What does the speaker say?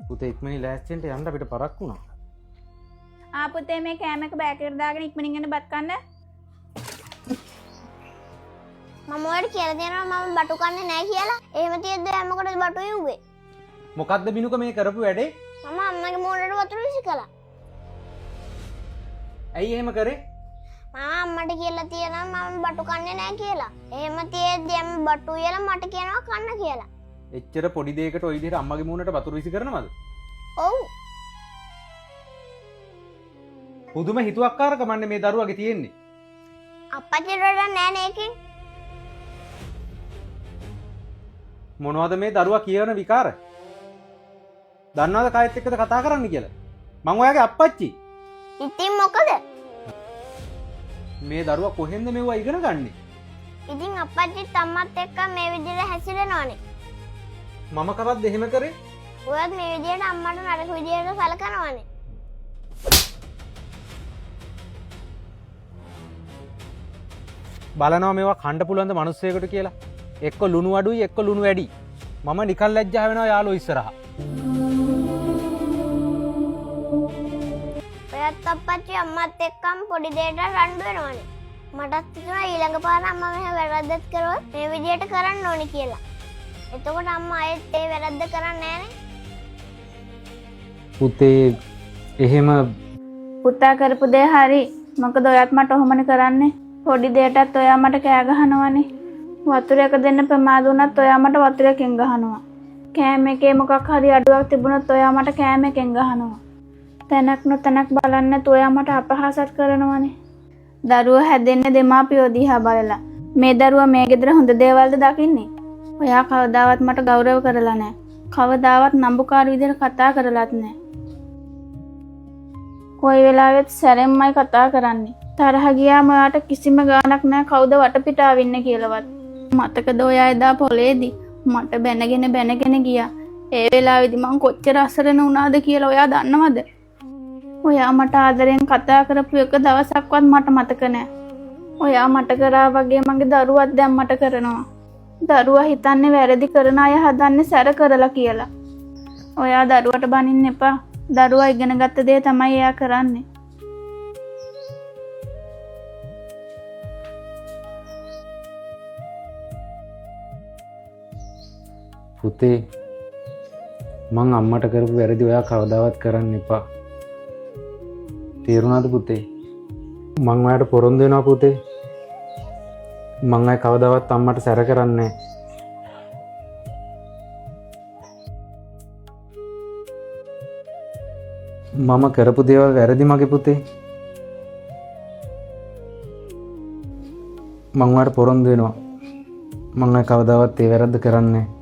පුතේ ඉක්මනින් ලෑස්ති වෙන්න යන්න අපිට පරක්කු වුණා. ආ පුතේ, මේ කෑම එක බෑග් එකට දාගෙන ඉක්මනින් එන්න බත් කන්න. මම ඔයාලට කියලා දෙනවා මම බටු කන්නේ නෑ කියලා. එහෙම තියෙද්දි ඔයා මොකටද බටු යුවේ? මොකද්ද බිනුක මේ කරපු වැඩේ? මම අම්මගේ මූණට වතුර විසි කළා. ඇයි එහෙම කරේ? මම අම්මට කියලා තියෙනවා මම බටු කන්නේ නෑ කියලා. එහෙම තියෙද්දි අම්මා බටු උයලා මට කියනවා කන්න කියලා. එච්චර පොඩි දෙයකට ඔය විදිහට අම්මගේ මූණට වතුර විසි කරනවද? ඔව්. පුදුම හිතුවක්කාරකමන්නේ මේ දරුවගේ තියෙන්නේ. අප්පච්චිට වැඩක් නෑ නේ ඒකෙන්. මොනවද මේ දරුවා කියන විකාර? දන්නවද කායත් එක්කද කතා කරන්න කියලා? මං ඔයාගේ අප්පච්චි. ඉතින් මොකද? මේ දරුවා කොහෙන්ද මෙව්වා ඉගෙන ගන්නෙ? ඉතින් අප්පච්චිත් අම්මත් එක්ක මේ විදිහට හැසිරෙනවනේ. මම කවද්ද එහෙම කරේ? ඔයත් මේ විදිහට අම්මට නරක විදිහට සලකනවනේ. බලනවා මේවා කණ්ඩ පුළුවන් ද මිනිස්සෙකුට කියලා. එක්ක ලුණු අඩුයි එක්ක ලුණු වැඩි. මම නිකන් ලැජ්ජා වෙනවා යාළුවෝ ඉස්සරහා. ඔයත් අප්පච්චි අම්මත් එක්කම පොඩි දෙයකට රණ්ඩු වෙනවනේ. මටත් හිතුණා ඊළඟ පාර අම්මා මෙහෙම වැරද්දක් කරොත් මේ විදිහට කරන්න ඕනි කියලා. එතකොට අම්මා ආයෙත් ඒ වැරද්ද කරන්නේ නෑනේ. පුතේ එහෙම පුතා කරපු දේ හරි. මොකද ඔයත් මට ඔහොමනේ කරන්නේ. පොඩි දෙයටත් ඔයා මට කෑ ගහනවනේ. වතුර එක දෙන්න ප්‍රමාද වුණත් ඔයා මට වතුර එකෙන් ගහනවා. කෑම එකේ මොකක් හරි අඩුවක් තිබුණොත් ඔයා මට කෑම එකෙන් ගහනවා. තැනක් නොතැනක් බලන්න නැතුව ඔයා මට අපහාසත් කරනවනේ. දරුවෝ හැදෙන්නේ දෙමාපියෝ දිහා බලලා. මේ දරුවා මේ ගෙදර හොඳ දේවල්ද දකින්නේ? ඔයා කවදාවත් මට ගෞරව කරලා නැහැ. කවදාවත් නම්බුකාර විදිහට කතා කරලත් නැහැ. කොයි වෙලාවෙත් සැරෙන්මයි කතා කරන්නේ. තරහ ගියාම ඔයාට කිසිම ගාණක් නැහැ කවුද වටපිටාව ඉන්නේ කියලාවත්. මතකද ඔයා එදා පොලේදී මට බැනගෙන බැනගෙන ගියා. ඒ වෙලාවේදී මං කොච්චර අසරණ වුණාද කියලා ඔයා දන්නවද? ඔයා මට ආදරෙන් කතා කරපු එක දවසක්වත් මට මතක නෑ. ඔයා මට කරා වගේ මගේ දරුවත් දැන් මට කරනවා. දරුවා හිතන්නේ වැරදි කරන අය හදන්නේ සැර කරලා කියලා. ඔයා දරුවට බනින්න එපා. දරුවා ඉගෙන ගත්ත දේ තමයි එයා කරන්නේ. පුතේ මං අම්මට කරපු වැරදි ඔයා කවදාවත් කරන්න එපා. තේරුණාද පුතේ? මං ඔයාට පොරොන්දු වෙනවා පුතේ. මං ආයේ කවදාවත් අම්මට සැර කරන්නේ නැහැ. මම කරපු දේවල් වැරදි මගේ පුතේ. මං ඔයාට පොරොන්දු වෙනවා. මං ආයේ කවදාවත් ඒ වැරද්ද කරන්නේ නැහැ.